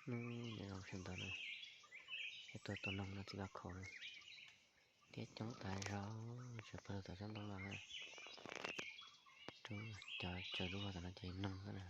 Nyob zoo sawv ntxov na, es tuaj tua noog no txiv vaj khaum na, thiab coob tas zog, tseem pawg lug tom tsob ntoo no na. Rau cov tsaws lub vag tom no ces noog xwb na.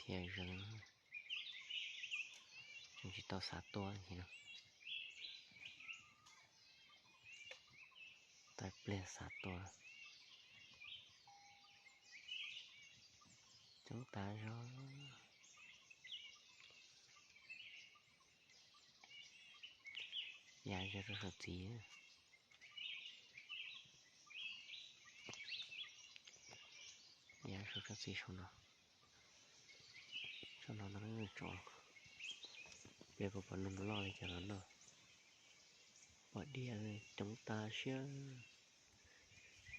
Thiab zeeg, tseem tsis tau xav tua li no. Tais pliag xav tua. Coob tas zog. Yav zog rau saum txiv. Yav rau saum txiv saum no. Saum no no tso, pliag puas pom noog loj li cas los noj. Pom diav coob tas siab.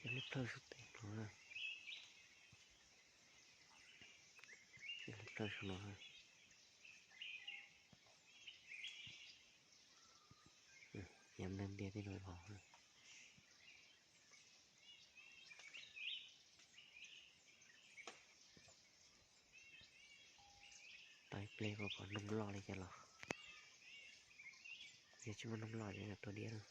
Yog lub plhaw saum teb no, yog lub plhaw saum no. Yav nplawg ntias tij no los. Tais pliag puas pom noog loj li cas los. Yog tsis muaj noog loj ces tua diav na.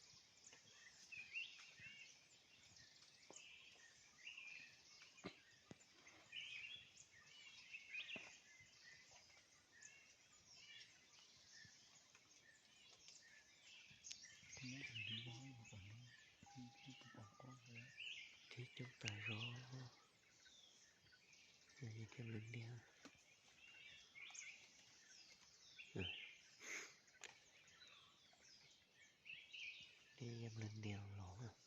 Tib coob tas zog. Thiab lwm tiag. Dej yam lwm tiag los,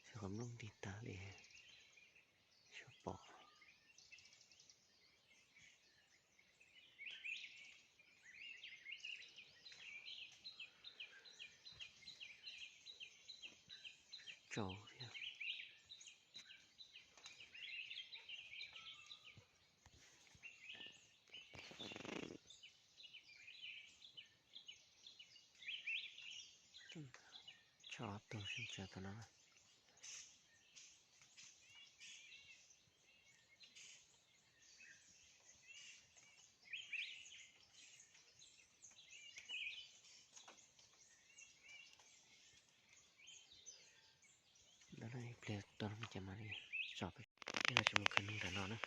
xyov qhov nplooj nti tas li, xyov pom. Tsau thiab. Tsho ob tug sib tsav tom no. Ntawm no ib pliag tua noog ces mam li tso peb. Ib no tsis mus khawv noog nram no na.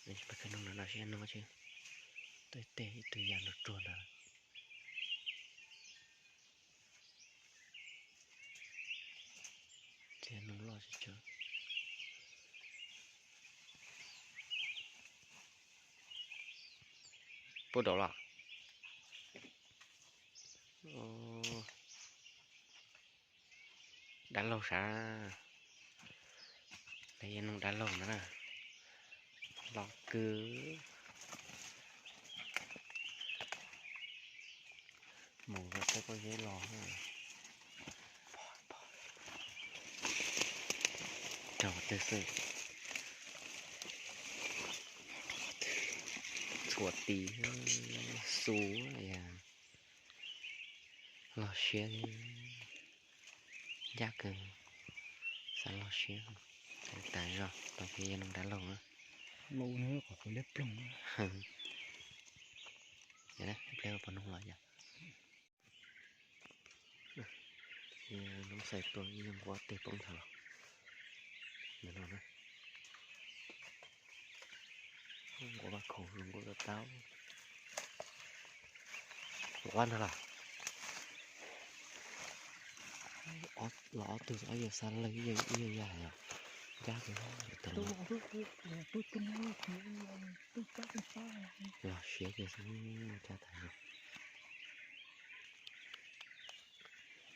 Tsis mus khawv noog nram no seb no tsis. Tej tej ib tug yam nrog ruag ntawd. Txiv noog loj tsis tsawg. Puab daum los? Dab laug sav. Lawv yog noog dab laug ntawd na. Los kawg. Mus rau tej pob zeb los. Raug twg xwb. Txhuam tis xu yog loj siab li. Ncaj kawg, xav loj siab. Tas zog tau peb yog noog dab laug na. Pliag pom noog los yom. Noob xais tua ib nqua teg poob nthav los. Ntawm no na. Nqua vaj khaum, nqua taub. Nqua ntag los. Los ob tug ob yawg xa lawg ib yawg ib yawg yag yom. Ncaj kawg. Los siab kawg xwb, ncaj tas zog.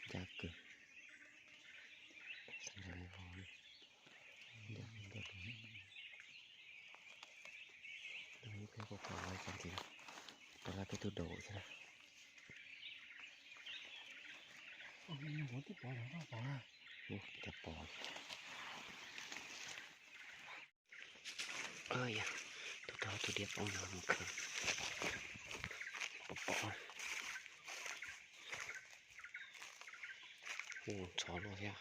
Ncaj kawg. Peb pom pom lawv cov ntxiv, pom lawv peb tug daum thiab. Cov pom. Yog tus rau tus diav poob no mus khawb. Pom pom. Hu ntxhov luaj thiab.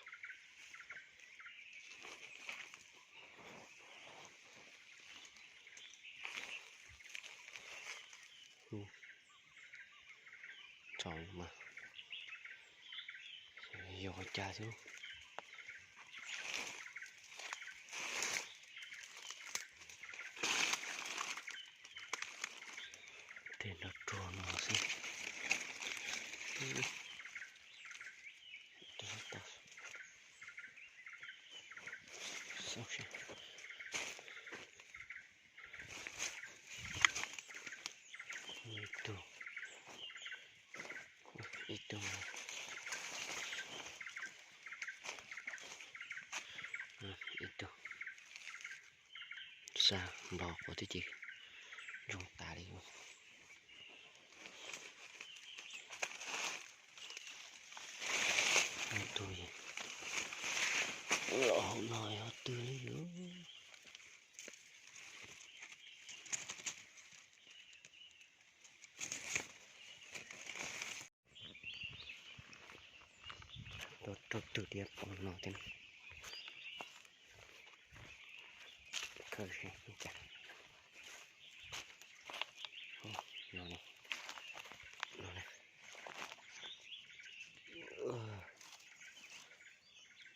Tau mas yog ua cas xwb. Tej nrog ruag no xwb. Ib tug, ib tug, ib tug. Xa nplo quav twb ces zoo tas li. Ib tug, hauv no yog twg li lawm. Rau twg diav pom no thiab. Khaws seb cas. No ne, no ne.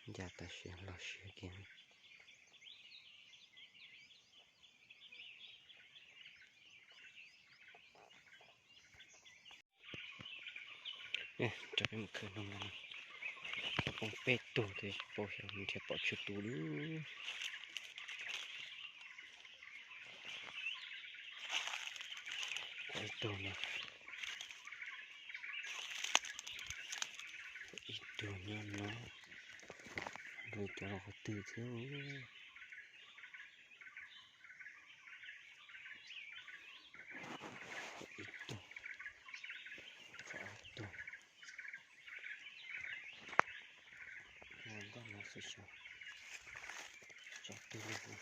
Ncaj tas siav los siav kiag. Coj peb mus khawb hnub no, poob peb tug ces tsis paub xyov nrhiav pom tsawg tus li. Ib tug no, ib tug nyob no, nrog cov qhov twg thiab. Ib tug, ob tug, nkauj no xwb xyov tso twg li.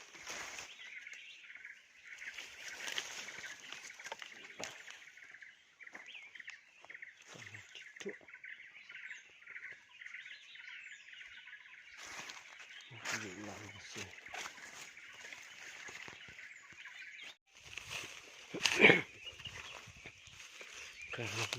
Tsis ruam. Yus los no xwb.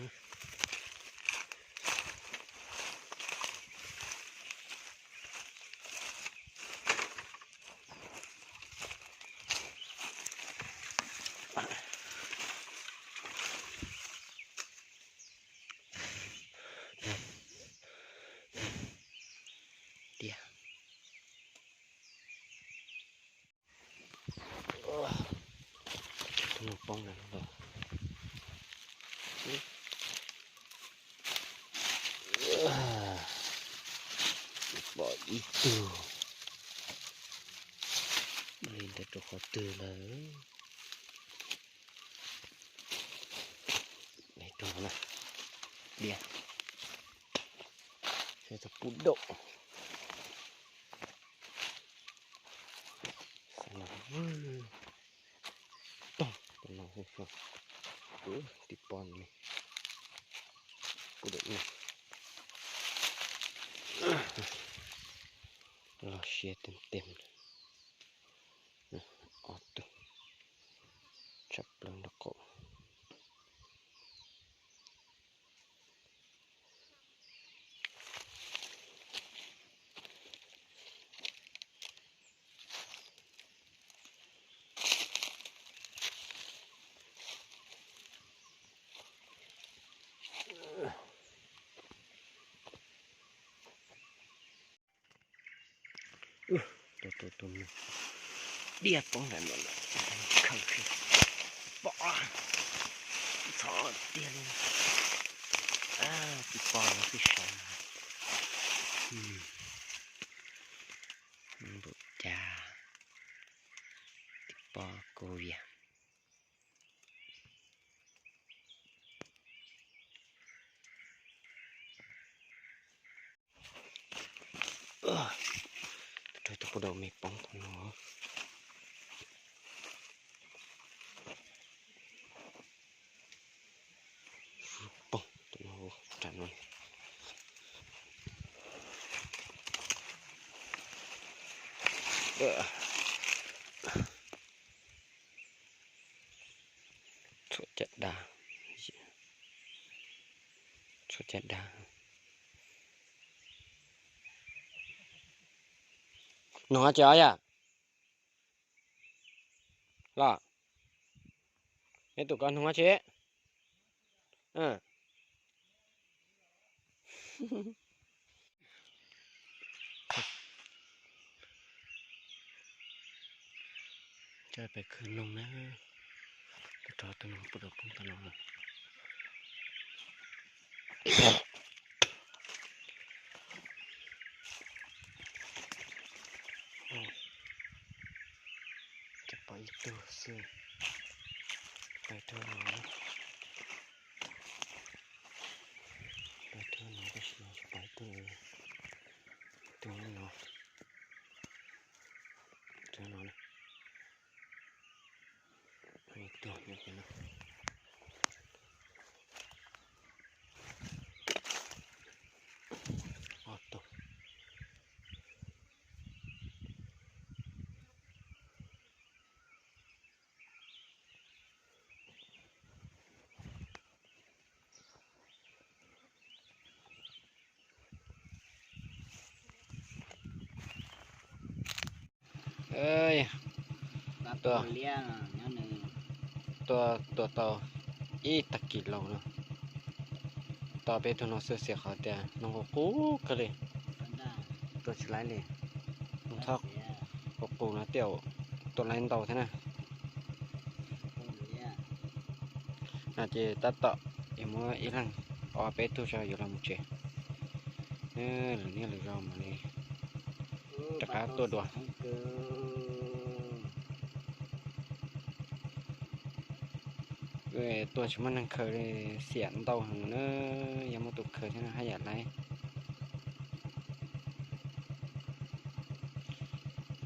Tiag. Tus no poob lawm los. Pom ib tug li ntawd rau qhov twg lawm. Diam, saib tau pub daum. Xav no vwg toog no xwb. Ub, tib pob no, pub daum no. Los siav tes tes. Ob tug tshaj plaws nraub qaum. Tus tus tus diaj poob ntawm no, khaws kiag pom, ntxhov tiag li. Tib pob no twb sawv. Npaum cas tib pob kuj vias. Rau tus pub daum me poob tau no. Poob tau no, ram no. Txhuam caj dab. Caj dab. Nug tsis ob yam los, neb tus ko nug tsis? Coj peb khwv noog na, rau tus noog pub rau poob tau no. Tsuas pom ib tug xwb, pais rau no, pais rau no tab sis tsis pom ib tug, tus no, tus no na. Ib tug nyob pem no. Ob tug. Tuaj, tuaj tua tau ib tag kis laus no. Tos peb tug no xwb xiam qhov tias noog qus qus kawg li, tua tsis laib li. Noog thob qus qus no tej zaum tua laib ntau thiab na. No ces tab tom yuav muab ib leeg ob peb tug tso yuav los mus tsev. Lwm niaj lwm zaus mam li rov qab tuaj dua. Tua tsis muaj neeg khaws li, xiam ntau heev na, yog muaj tus khaws thiab no haj yam laib.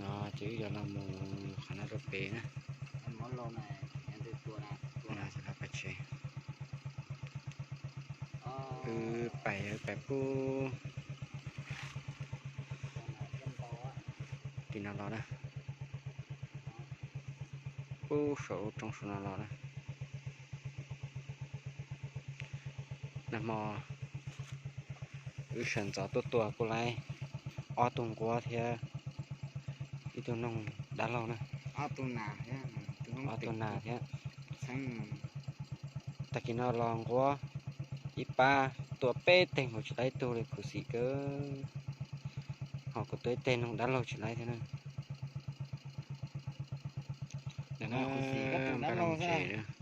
No ces wb yuav los mus qhov no rau pem na. Pais tsev, wb pais, wb pais pub tim no los na, pub saum lub roob saum no los na. Nag hmo wb sawv ntxov tuaj tua kuj laib ob tug nquab thiab ib tug noog dab laug na, ob tug nas thiab. Tag kis no los nquab ib pab tua peb teg nkaus tsis laib ib tug li, khuv xim kawg. Ho kuv tua ib teg noog dab laug tsis laib thiab na. Ntawm no peb los mus tsev.